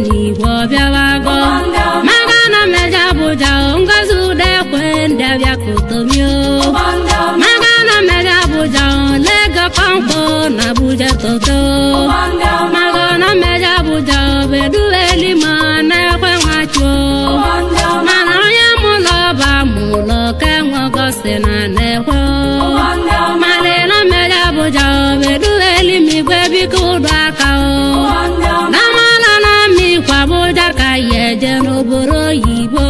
n'igwe ọbịawago maka na mmeja Abuja Ngozi Udekwe ndị abịa kotomio maka na mmeja Abuja Lego kọmkpọ na Abuja toto maka na mmeja Abuja beduelima na-ekwe nwachuo mana onye mụlọ ba mụlọ ka enwegosi na na-ekwe mana na mmeja Abuja beduelima igwe biko ụdọ aka na mala na mmikwa Abuja ka ya eje n'obodo oyibo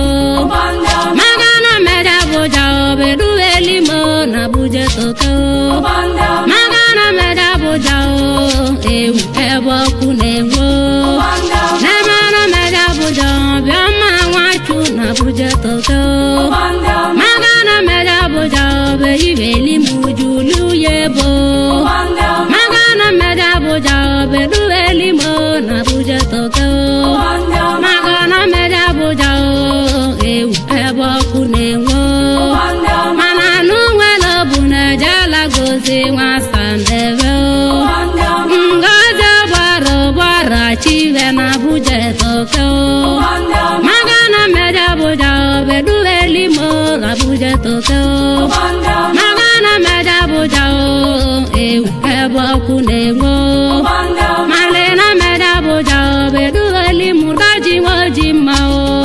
maka na mmeja Abuja beduelima na Abuja toto maka na mmeja Abuja ewu ebe ọkụ na-enwo n'ebe na mmeja Abuja bịa mma nwachu na Abuja toto maka na mmeja Abuja beibeli mujulu yebo maka na mmeja Abuja beduelimo na Abuja toto maka na mmeja Abuja ewu ebe ọkụ na-enwo mana anụ nwere bụ na ejela gozi nwa sandebe Ngozi gbara gbara chive na Abuja toke maka na mmeja Abuja beduelimo na Abuja toke maka na mmeja Abuja ewu ebe ọkụ na-enwo male na mmeja Abuja beduelimo gaji nwoji mma o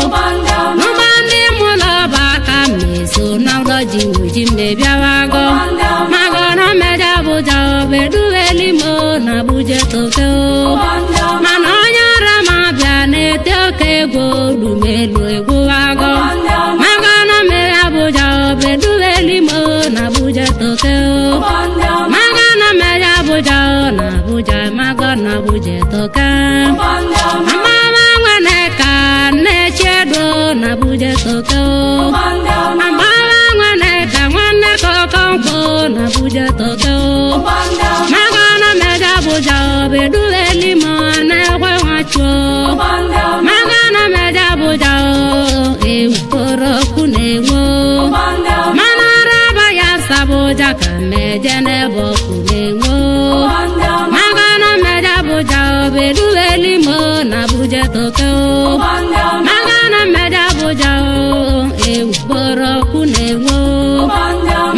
n'ụgbọ ndị mụlọ bụ aka meso na ụlọ ji nwoji mmebiawago maka na mmeja Abuja beduelimo na Abuja toke mana onye ọra ma bịa na-ete oke egwu dumelu egwu wago maka na mmeja Abuja beduelimo na Abuja toke maka na mmeja Abuja na Abuja maka na Abuja toke mama nwane ka na-echedo na Abuja toke mama nwane ka nwanne kọkọmkpọ na Abuja toke maka na mmeja Abuja beduelimo na-ekwe nwachuo maka na mmeja Abuja ewu kpọrọ ọkụ na-enwo mana araba ya sabuja ka mmeje n'ebe ọkụ na-enwo maka na mmeja Abuja beduelimo na Abuja toke maka na mmeja Abuja ewu kpọrọ ọkụ na-enwo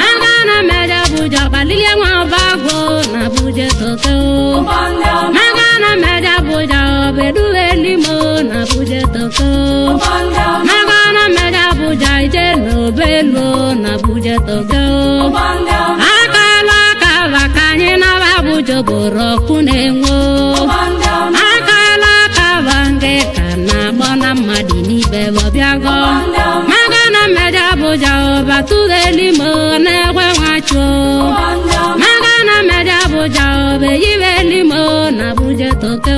maka na mmeja Abuja kpalilie nwa ọbagwo na Abuja toke maka na mmeja Abuja beduelimo na Abuja toke maka na mmeja Abuja ije n'obelu na Abuja toke akala akala ka anyị naba Abuja bụrụ ọkụ na-enwo akala akala nke ka na-agbọ na mmadụ n'ibe bọbịago maka na mmeja Abuja batụelimo na-ekwe nwachuo maka na mmeja Abuja beyibelimo na Abuja toke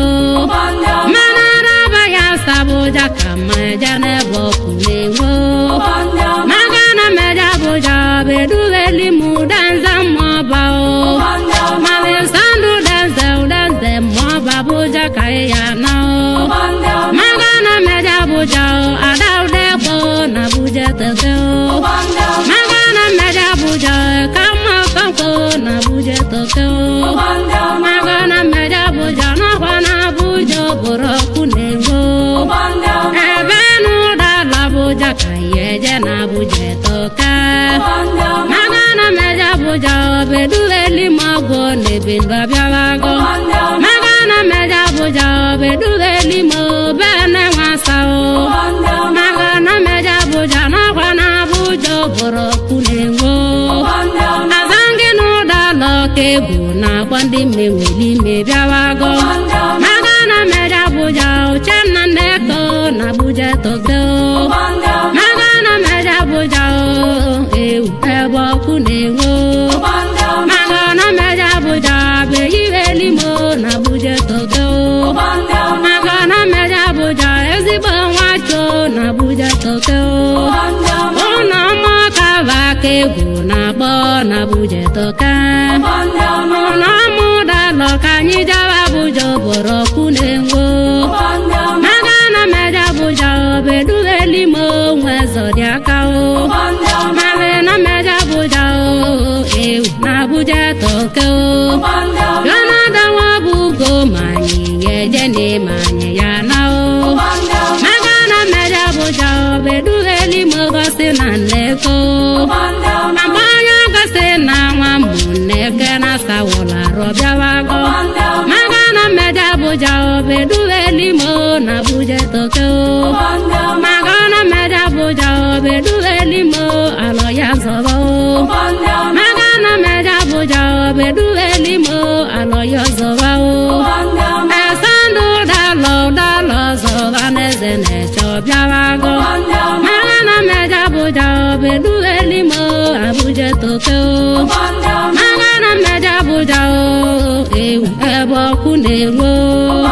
mana araba ya sabuja ka mmeja n'ebe ọkụ na-enwo maka na mmeja Abuja beduelimo danza mmọba o malisandu danze danze mmọba Abuja ka ya na o maka na mmeja Abuja adaudekpo na Abuja toke maka na mmeja Abuja kama kọmkpọ na Abuja toke maka na mmeja Abuja n'ọkwa na Abuja bụrụ ọkụ na-enwo ebe n'ụdala Abuja ka ya eje na Abuja toke maka na mmeja Abuja beduelimo ọgwụ n'ebe ndụ abịawago maka na mmeja Abuja beduelimo bene nwasa o maka na mmeja Abuja n'ọkwa na Abuja bụrụ ọkụ na-enwo azangi n'ụdala ọka egwu na-akpọ ndị mmeweli ime bịawago maka na mmeja Abuja Uchenna Nneko na Abuja toke maka na mmeja Abuja ewu ebe ọkụ na-enwo maka na mmeja Abuja beyiwelimo na Abuja toke maka na mmeja Abuja ezigbo nwacho na Abuja toke ụlọ ọmụkaba ka egwu na-akpọ na Abuja toke ụlọ ọmụdalọ ka anyị jaba Abuja bụrụ ọkụ na-enwo maka na mmeja Abuja beduelimo nwe zọdị aka o male na mmeja Abuja ewu na Abuja toke o Jonathan Nwabugo ma anyị ya eje n'ịma anyị ya na o Abuja obeduelimo na Abuja toke o. Maka na mmeja Abuja obeduelimo alọ ya zọrọ o. Maka na mmeja Abuja obeduelimo alọ ya zọrọ o. Esandụ dalọ dalọ zọba n'eze na-eche ọbịawago. Maka na mmeja Abuja obeduelimo Abuja toke o. Maka na mmeja Abuja o ewu ebe ọkụ na-enwe o.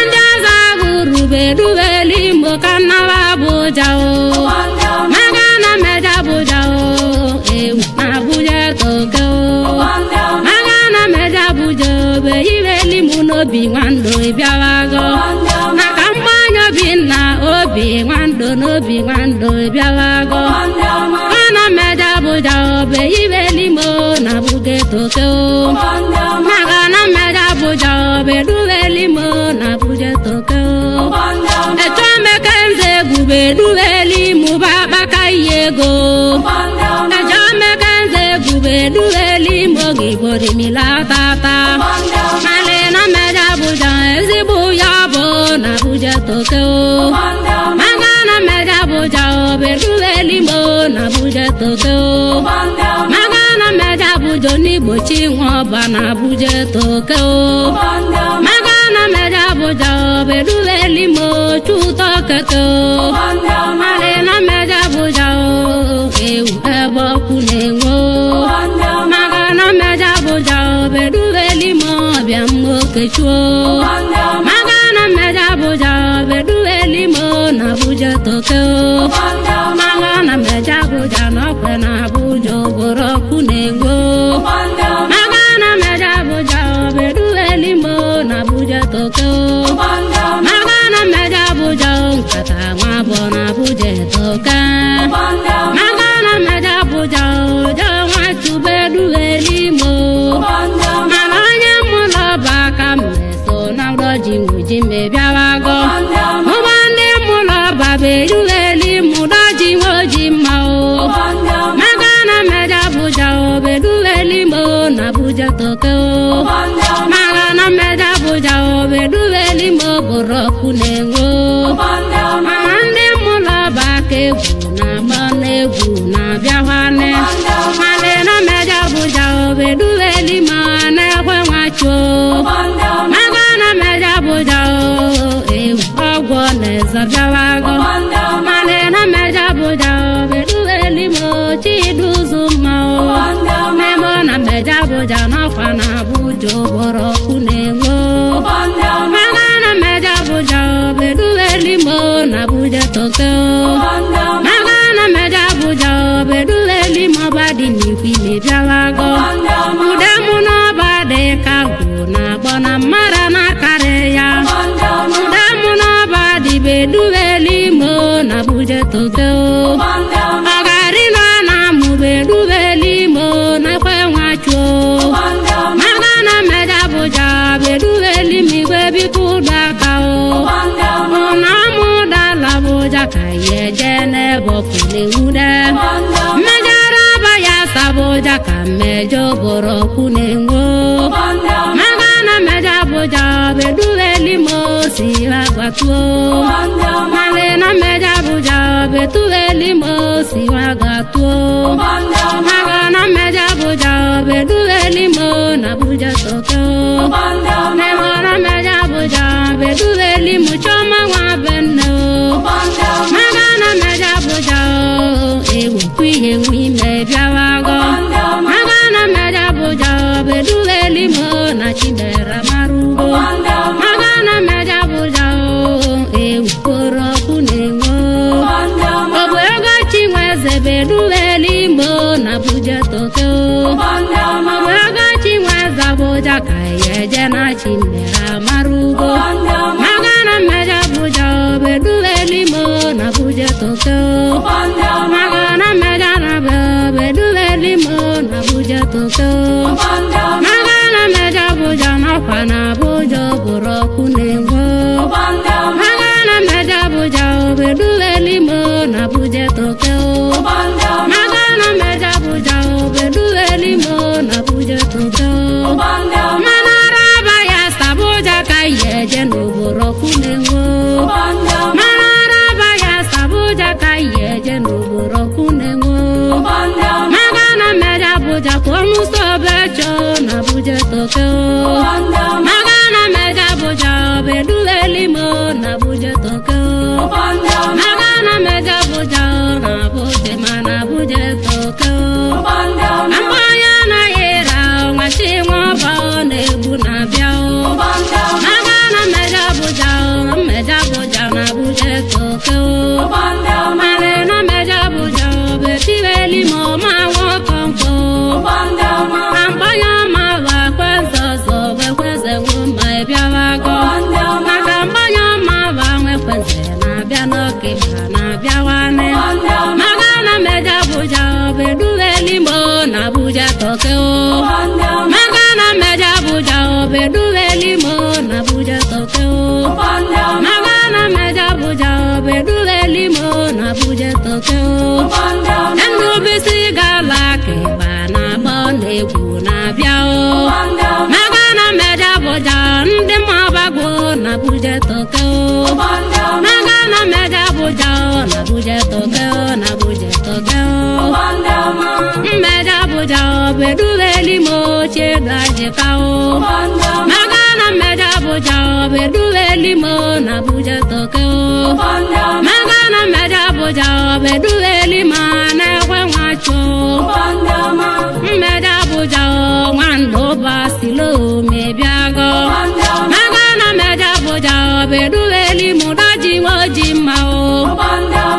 Ndị ọzọ agụrube duelimo ka nnaba Abuja o. Maka na mmeja Abuja o ewu na Abuja toke o. Maka na mmeja Abuja obe iwelimu n'obi nwando ịbịawago. Maka mgbanye Obinna obi nwando n'obi nwando ịbịawago. Mana mmeja Abuja obe iwelimo na Abuja toke o. Maka na mmeja Abuja obe duelimo na Abuja toke o. Echomeke nze egwube duelimo bụ akpaka ihe ego. Echomeke nze egwube duelimo gị borimila tata. Mali na mmeja Abuja ezigbo ya bụ na Abuja toke o. Maka na mmeja Abuja obe duelimo na Abuja toke o. Maka na mmeja Abuja onigbochi nwa ọba na Abuja toke o. Maka na mmeja Abuja obe duelimo chutọ keke o. Mali na mmeja Abuja o ewu ebe ọkụ na-enwe o. Maka na mmeja Abuja obe duelimo ọbịa mmokechuo. Maka na mmeja Abuja obe duelimo na Abuja toke o. Maka na mmeja Abuja n'ọkwe na Abuja ogboro ọkụ na-enwe o. Maka na mmeja Abuja obe duelimo na Abuja toke o. Maka na mmeja Abuja nkata nwa bụ na Abuja etoka. Maka na mmeja Abuja ojo nwa chube duelimo. Mana onye mụlọ bụ aka mmeso na ụlọ ji nwuji mebiawago. Ụgbọ ndị mụlọ baba erugheli mụdọ ji nwoji mma o. Maka na mmeja Abuja obeduelimo na Abuja toke o. Maka na mmeja Abuja obeduelimo bụrụ ọkụ na-enwe o. Mana ndị mụlọ bụ aka egwu na-agba n'egwu na-abịakwane. Mali na mmeja Abuja obeduelimo na-ekwe nwachuo. Maka na mmeja Abuja o ewu ọgwọ na-eze bịawago. Mali na mmeja Abuja obeduelimo chiduzu mma o. Memo na mmeja Abuja n'ọkwa na Abuja ụgbọrọ ọkụ na-enwe o. Maka na mmeja Abuja obeduelimo na Abuja toke o. Maka na mmeja Abuja obeduelimo gbadị n'ikwu imebiawago. Ude mụ n'ọba dị ka gwụ na-agbọ na mmara na-akarị ya. Ude mụ n'ọba dị beduelimo na Abuja toke o. Ọgarị na na-amụ beduelimo na-ekwe nwachuo. Maka na mmeja Abuja beduelimo igwe biko ụdọ aka o. Ụna mụ dala Abuja ka ya eje n'ebe ọkụ na-enwude. Mmejara aba ya sabuja ka mmejọ bụrụ ọkụ na-enwe o. Maka na mmeja Abuja beduelimo si agbatuo. Mali na mmeja Abuja beduelimo si agatuo. Maka na mmeja Abuja beduelimo na Abuja toke o. Memo na mmeja Abuja beduelimo chọma nwa benne o. Maka na mmeja Abuja o ewu kwihe nwe ime bịawago. Maka na mmeja Abuja beduelimo na Chidera marugo. Maka na mmeja Abuja o ewu kporo ọkụ na-enwe o. Ọ bụ ego Chinweze beduelimo na Abuja toke o. Ọ bụ ego Chinweze Abuja ka ya eje na Chimera marugo. Maka na mmeja Abuja obeduelimo na Abuja toke o. Maka na mmeja na obeduelimo na Abuja toke o. Maka na mmeja Abuja n'ọkwa na Abuja bụrụ ọkụ na-enwe o. Maka na mmeja Abuja obeduelimo na Abuja toke o. Maka na mmeja Abuja obeduelimo na Abuja toke o. Mana raba ya sabuja ka ya toke maka na mmeja Abuja bedulelimo na Abuja toke maka na mmeja Abuja na Abuja ma na Abuja toke mgbanya na yera nwachi nwa na-egbu na-abịa maka na mmeja Abuja mmeja Abuja na Abuja toke mara na mmeja Abuja betiwelimo ma nwokonko mgbanya ma wakwenzozo wekweze ma bịawago maka mgbanya ma wa nwekwenze na-abịa n'ọkịba na-abịawane maka na mmeja Abuja beduwelimo na Abuja toke maka na mmeja Abuja beduwelimo na Abuja toke maka na mmeja Abuja beduwelimo na Abuja toke Nnubisi gala kịba na-agbọ na-egwu na-abịa maka na mmeja Abuja ndị mmabago na Abuja toke maka na mmeja Abuja na Abuja toke na Abuja toke mmeja Abuja beduwelimo chedajika maka na mmeja Abuja beduwelimo na Abuja toke maka na mmeja Abuja beduwelimo na-ekwe nwacho mmeja Abuja nwandụba silo mebiago maka na mmeja Abuja beduwelimo daji nwoji mma o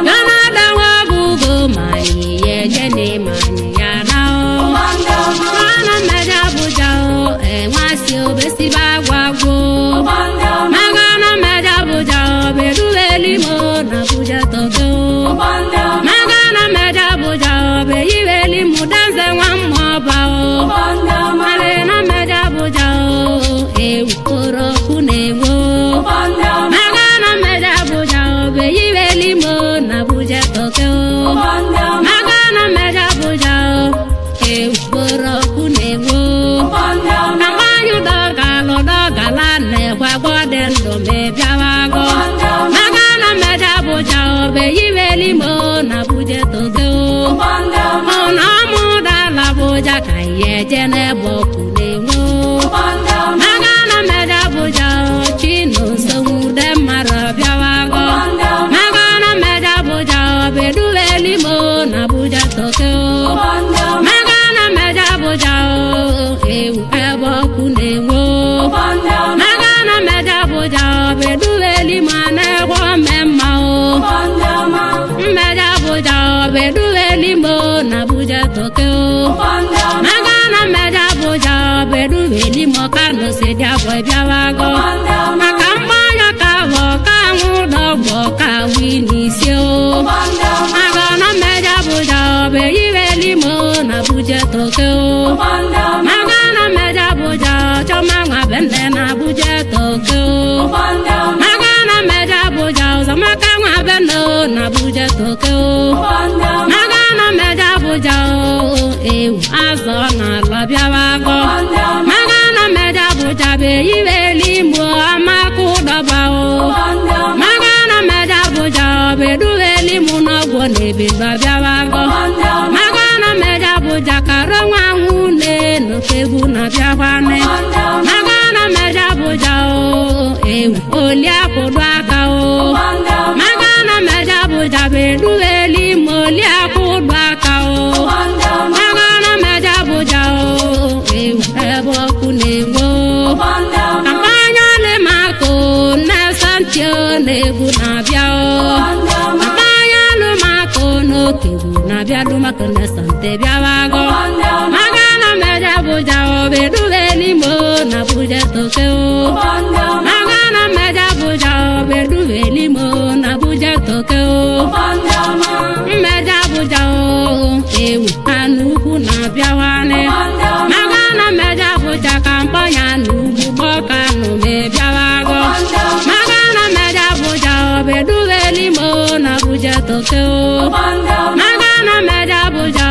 ganadawa bugo manyi yejene manyi ya na o mana mmeja Abuja enwasi obesiba gwagwo maka na mmeja Abuja beduwelimo na Abuja togo maka na mmeja Abuja beyiwelimo danze nwa mmụọba o mara na mmeja Abuja ewukporo na-enwo maka na mmeja Abuja beyiwelimo na Abuja togo maka na mmeja Abuja ewukporo na-enwo na nwanyị dọgalụ dọgala na-ekwagwọ dị ndụ mebiawago maka na mmeja Abuja beyiwelimo na Abuja togo ọ na-amụdala Abuja ka ihe eje n'ebe ọkụ na-enwo maka na mmeja Abuja chinosonwude mmadụ bịawago maka na mmeja Abuja beduwelimo na Abuja toke maka na mmeja Abuja ewu ebe ọkụ na-enwo maka na mmeja Abuja beduwelimo na-egwo mmemma o mmeja Abuja beduwelimo na Abuja toke maka na mmeja Abuja beduwelimo kano si dị agwọ bịawago maka mmanya ka awọ ka anwụ dọgbọ ka wi n'isi o maka na mmeja Abuja beyiwelimo na Abuja toke maka na mmeja Abuja chọma nwa bende na Abuja toke maka na mmeja Abuja ụzọmaka nwa bende na Abuja toke maka na mmeja Abuja ewu azọ na ala bịawago maka na mmeja Abuja beyiwelimo amaka ụdọba o maka na mmeja Abuja beduwelimo n'ọgwụ na ebeba bịawago maka na mmeja Abuja karo nwa nwune n'okegwu na bịakwane maka na mmeja Abuja ewu oli akwụdo aka o maka na mmeja Abuja beduwelimo oli akwụdo aka o maka na mmeja Abuja ewu ebe ọkụ na-enwo kampanya lemako na santio na-egwu na-abịa kampanya lụmako n'okegwu na-abịa lụmako na sante bịawago maka na mmeja Abuja beduwelimo na Abuja toke maka na mmeja Abuja beduwelimo na Abuja toke mmeja Abuja ewu anụ ukwu na-abịawane maka na mmeja Abuja ka mkpọnya n'ugwu gbọkanụ mebiawago maka na mmeja Abuja beduwelimo na Abuja toke maka na mmeja Abuja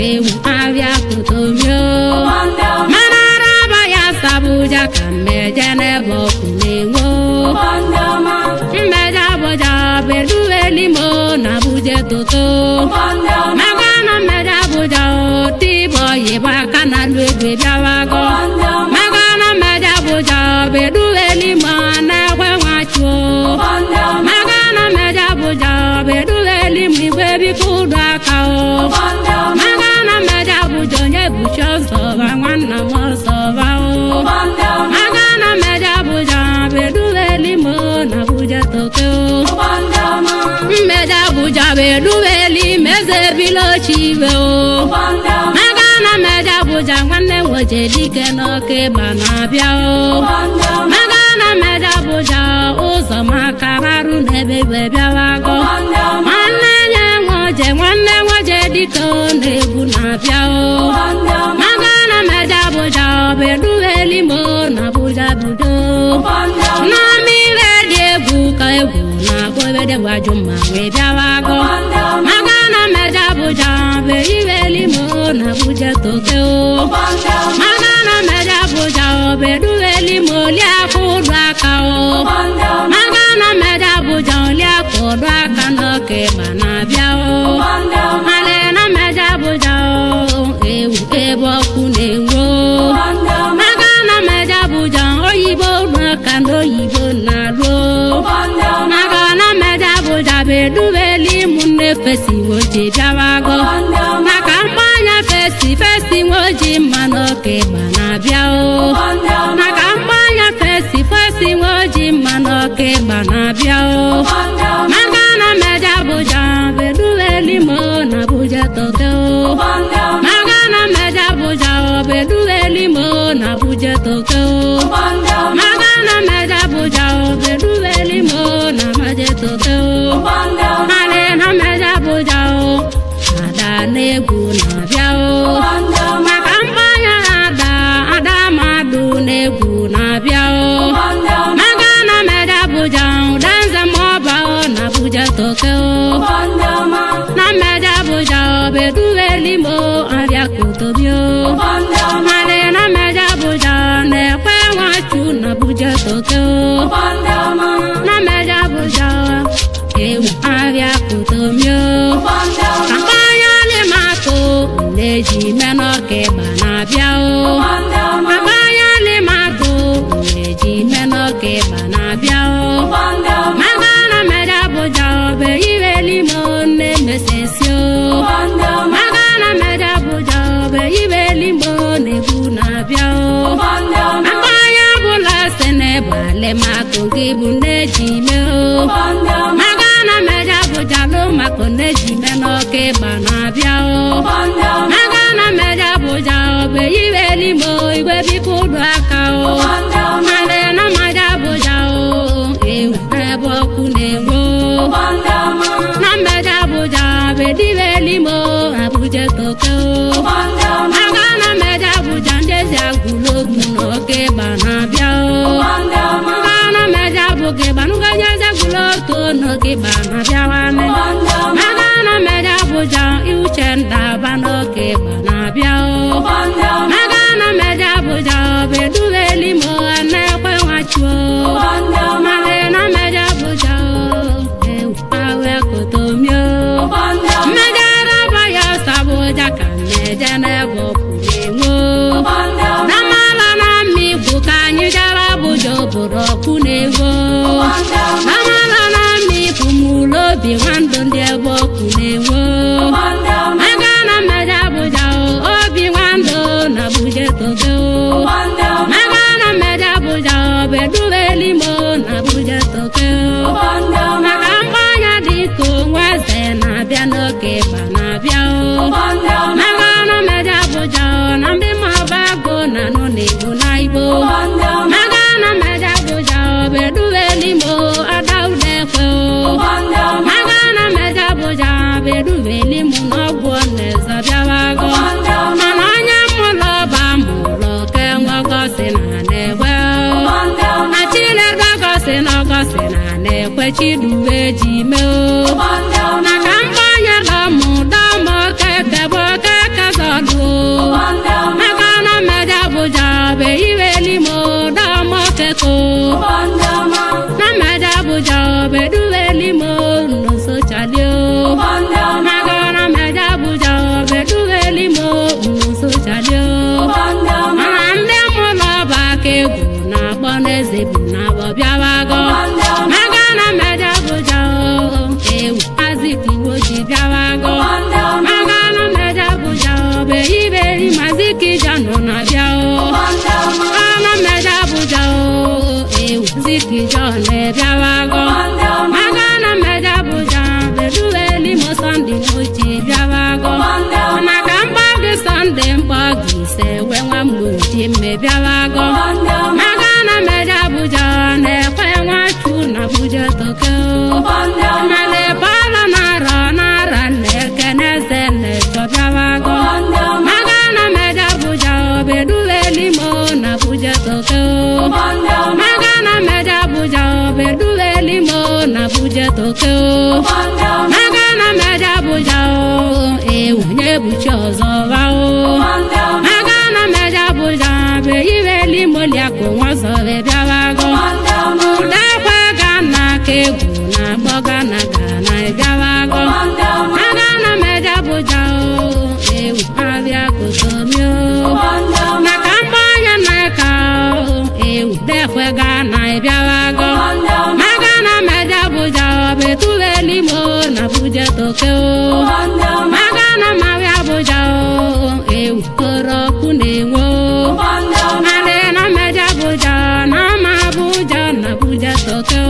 ewu abịa kotomio mana araba ya sabuja ka mmeje n'ebe ọkụ na-enwo mmeja Abuja beduwelimo na Abuja toke maka na mmeja Abuja tibo yiba aka na lu egwe bịawago. bedueli ma na-ekwe nwachuo. Maka na mmeje Abuja bedueli m igwe biko ụdọ aka o. Maka na mmeje Abuja onye buchi ọzọba nwanna m ọzọba o. Maka na mmeje Abuja bedueli m na Abuja toke o. Mmeje Abuja bedueli m eze bilochi iwe o. Maka na mmeje Abuja nwanne m nwoke dike n'ọka ịgba na-abịa o. Maka na mmeje Abuja ụzọ maka barụ n'ebe igwe bịawago. Nwanne nye nwoje nwanne nwoje dike na-egwu na-abịa o. Maka na mmeje Abuja bedueli m na Abuja bido. Na mmiri dị egwu ka egwu na-akpọ ebe gwaju ma wee bịawago. Maka na mmeje Abuja bedueli m na Abuja toke o. Maka na mmeje Abuja bedueli m oliakụ ụdọ aka o. Maka na mmeje Abuja oliakụ ụdọ aka n'oke ịgba na-abịa o. Ale na mmeje Abuja ewu ebe ọkụ na-enwu o. Maka na mmeje Abuja oyibo ụdọ aka na oyibo na-arụ o. Maka na mmeje Abuja bedueli m nne fesi nwoji bịawago. Maka mgbanya fesi fesi nwoji mma n'oke ịgba na-abịa o. Maka mgbanya fesi fesi nwoji mma n'oke ịgba na-abịa o. Maka na mmeje Abuja bedueli m na Abuja toke o. Maka na mmeje Abuja bedueli m na Abuja toke o. Maka na mmeje Abuja bedueli m na Abuja toke o. Ale na mmeje Abuja o ada na-egwu na-abịa o. Maka mgbanya ada ada mmadụ na-egwu na-abịa o. Maka na mmeje Abuja ụdanze ma ọba o na Abuja toke o. Na mmeje Abuja bedueli m abịa kotobi o. Ale na mmeje Abuja na-ekwe nwachu na Abuja toke o. Na mmeje Abuja ewu abịa kotomi o. Akpanya limakụ na-eji menọka ịgba na-abịa o. Akpanya limakụ na-eji menọka ịgba na-abịa o. Maka na mmeje Abuja beyiweli m nne mesesi o. Maka na mmeje Abuja beyiweli m na-egwu na-abịa o. Akpanya bụla sị na ịgba limakụ gị bụ nne ji me o. Maka na mmeje Abuja lụ maka nne ji me n'ọka ịgba na-abịa o. Maka na mmeje Abuja beyiweli m igwe biko ụdọ aka o. Ale na mmeje Abuja o ewu ebe ọkụ na-enwu o. Na mmeje Abuja bediweli m Abuja toke o. Maka na mmeje Abuja ndị ezi agwụlogwu n'oke ịgba na-abịa o. Maka na mmeje Abuja ịgbanụgo onye ezi agwụlotu n'oke ịgba na-abịawanị. Maka na mmeje Abuja uche ndaba n'oke ịgba na-abịa o. Maka na mmeje Abuja bedueli m na-ekwe nwachuo. Male na mmeje Abuja ewu awe kotomi o. Mmeje raba ya sabuja ka mmeje n'ebe ọkụ na-enwu o. Na mala na mmigbu ka anyị jere Abuja obodo ọkụ na-enwu o. Na mala na mmigbu mụlụ obi nwandụ ndị ebe ọkụ na-enwu o. Maka na mmeje Abuja obi nwandụ na Abuja tobe o. Maka na mmeje Abuja bedueli m na Abuja toke o. Maka mgbanya dịka onwe eze na-abịa n'oke ịgba na-abịa o. Maka na mmeje Abuja na ndị maba agụ na nọ na-egbu na igbo. Maka na mmeje Abuja bedueli m ada udekwe o. Maka na mmeje Abuja bedueli m n'ọgwụ na-eze bịawago. Mana onye mụlọ ọba mụlọ ke nwogosi na na-egwe o. Na Chinedu ọgọsi na ọgọsi na na-ekwe Chiduwe ji mee o. Na ka mgbanye lọmụ dọmọ keke bụ keke zọdụ o. Maka na mmeje Abuja beyiweli m dọmọ keke o. Na mmeje Abuja beduweli m nsochali o. Maka na mmeje Abuja beduweli m nsochali o. Mana ndị mụlọ ọba ka egwu na-akpọ. na-akpọ n'eze bụ na abọ bịawago maga na mmeje Abuja ewu Azikiwe ji bịawago maga na mmeje Abuja beiberi Mazikija nọ na bịa ana mmeje Abuja ewu Zikija na-ebịawago maga na mmeje Abuja bedueli mo Sunday n'oche bịawago maka mkpọ gị Sunday mkpọ gị ise wee nwa mgbochi mmebiawago maga na mmeje Abuja na-ekwe nwachu na Abuja toke male pala nara nara na-eke n'eze na-echọbịawago maga na mmeje Abuja bedueli mo na Abuja toke maga na mmeje Abuja bedueli mo na Abuja toke maga na mmeje Abuja ewu nye buchi ọzọ bao maga na mmeje Abuja beibeli moliakụ nwazọ bịawago udekwe ga na ka egwu na-akpọ gana gana bịawago maga na mmeje Abuja ewu abịa kotomio maka mgbanya na ka ewu dekwe ga na bịawago maga na mmeje Abuja betubeli mo na Abuja toke maga na mawi Abuja ewu koro ọkụ na-enwe ale na mmeje Abuja na ma Abuja na Abuja toke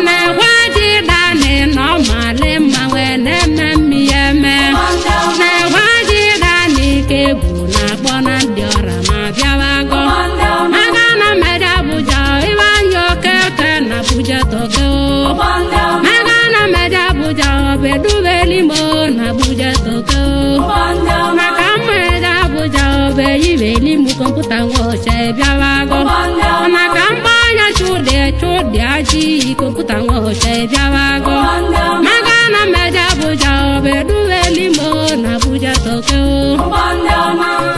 na-ekwe ji dani na ọmali mma wee na-eme mmi eme na-ekwe ji dani ka egwu na-akpọ na ndị ọra ma bịawago maga na mmeje Abuja ibe anya okeke na Abuja toke maga na mmeje Abuja bedubeli mo na Abuja toke maka mmeje Abuja beyibeli mu kọmputa nwoche bịawago maka mgbanya chụdị chụdị aji kọmputa nwoche bịawago maga na mmeje Abuja bedubeli mo na Abuja toke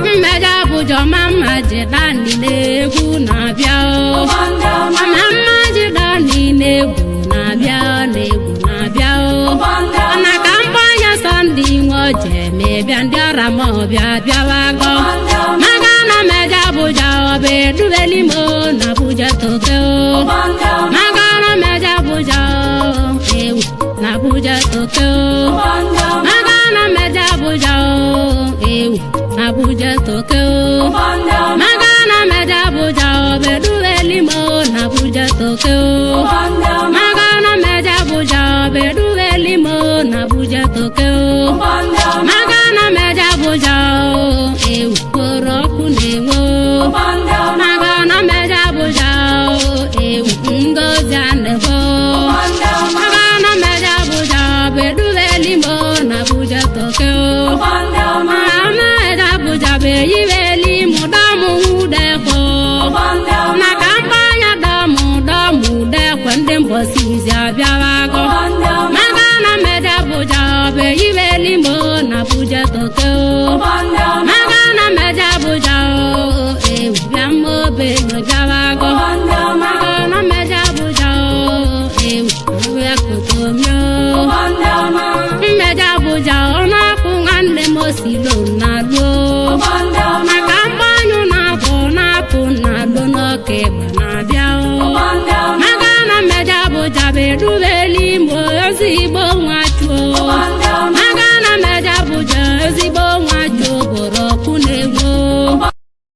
mmeje Abuja mama ji dani n'egwu na-abịa mama mma ji dani n'egwu na-abịa n'egwu na-abịa na ka mgbanya Sunday nwoje mebịa ndị ọra ma ọbịa bịawago maga na mmeje Abuja bedubeli mo na Abuja toke maga na mmeje Abuja ewu na Abuja toke maga na mmeje Abuja ewu na Abuja toke maga na mmeje Abuja bedubeli mo na Abuja toke maga na mmeje Abuja bedubeli mo na Abuja toke maga na mmeje Abuja ewu koro ọkụ na-enwe maga na mmeje Abuja ewu ngozi anegbo maga na mmeje Abuja bedubeli mo na Abuja toke mmeje Abuja beyibeli mụ dọmụ udekwo na ka mgbanya dọmụ dọmụ udekwe ndị mbọsi izi abịawago maga na mmeje Abuja beyibeli mo na Abuja toke maga na mmeje Abuja ewu bịa mma obe